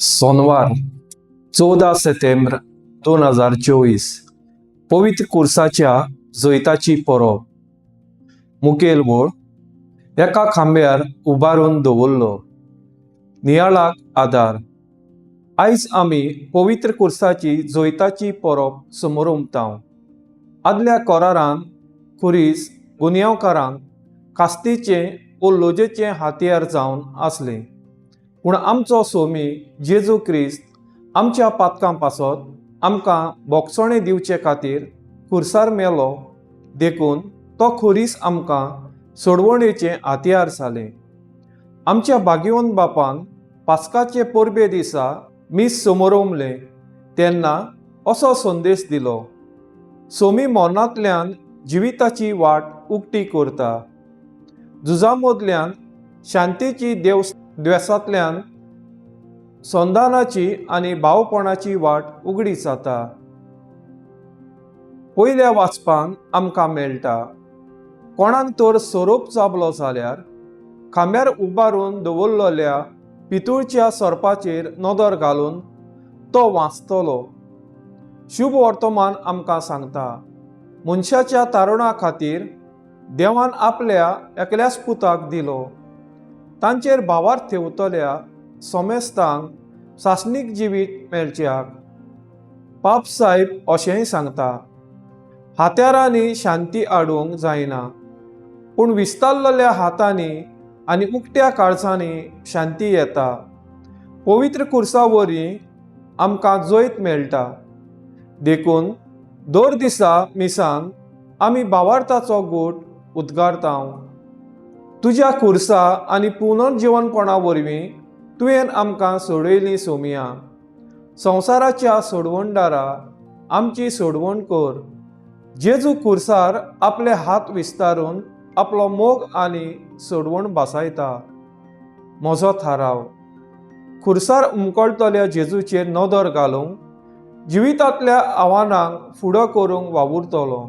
सोनवार 14 सप्टेंबर 2024, पवित्र कुर्साच्या जैताची परब. मुखेल वळ एका खांब्यार उबारून दवरलो. नियाळाक आदार. आयज आमी पवित्र कुर्साची जैताची परब समोरमता. आदल्या कोरारान खुरीस गुन्यांवकारांक कास्तीचें वो लोजेचें हातयार जावन आसलें, पूण आमचो सोमी जेजू क्रिस्त आमच्या पातकां पासत आमकां बोगसणें दिवचे खातीर खुर्सार मेलो, देखून तो खुरीस आमकां सोडवणेचें हातयार जालें. आमच्या भाग्यवंत बापान पास्काचे परबे दिसा मीस समोरमलें तेन्ना असो संदेश दिलो, सोमी मरणांतल्यान जिविताची वाट उक्ती करता, झुजा मदल्यान शांतीची, देव द्वेसांतल्यान संधानाची आनी भावपणाची वाट उगडी जाता. पयल्या वाचपान आमकां मेळटा, कोणाक तर सोरोप चाबलो जाल्यार खांब्यार उबारून दवरलेल्या पितूळच्या सोरपाचेर नदर घालून तो वांचतलो. शुभ वर्तमान आमकां सांगता, मनशाच्या तारुणा खातीर देवान आपल्या एकल्याच पुताक दिलो. तांचेर भावार्थ ठेवतल्या समेस्तांक सासणीक जिवीत मेळच्याक. पाप साहेब अशेंय सांगता, हात्यारांनी शांती हाडूंक जायना, पूण विस्तारलेल्या हातांनी आनी उकत्या काळजांनी शांती येता. पवित्र कुर्सा वरवीं आमकां जैत मेळटा. देखून दर दिसा मिसान आमी भावार्थाचो गूट उद्गारता. तुज्या कुर्सा आनी पुनर्जिवनपणा वरवीं तुवें आमकां सोडयली सोमया. संवसाराच्या सोडवणदारा, आमची सोडवण कर. जेजू कुर्सार आपले हात विस्तारून आपलो मोग आनी सोडवण भासायता. म्हजो थाराव: खुर्सार उमकळतल्या जेजूचेर नदर घालूंक जिवितांतल्या आव्हानांक फुडो करूंक वावुरतलो.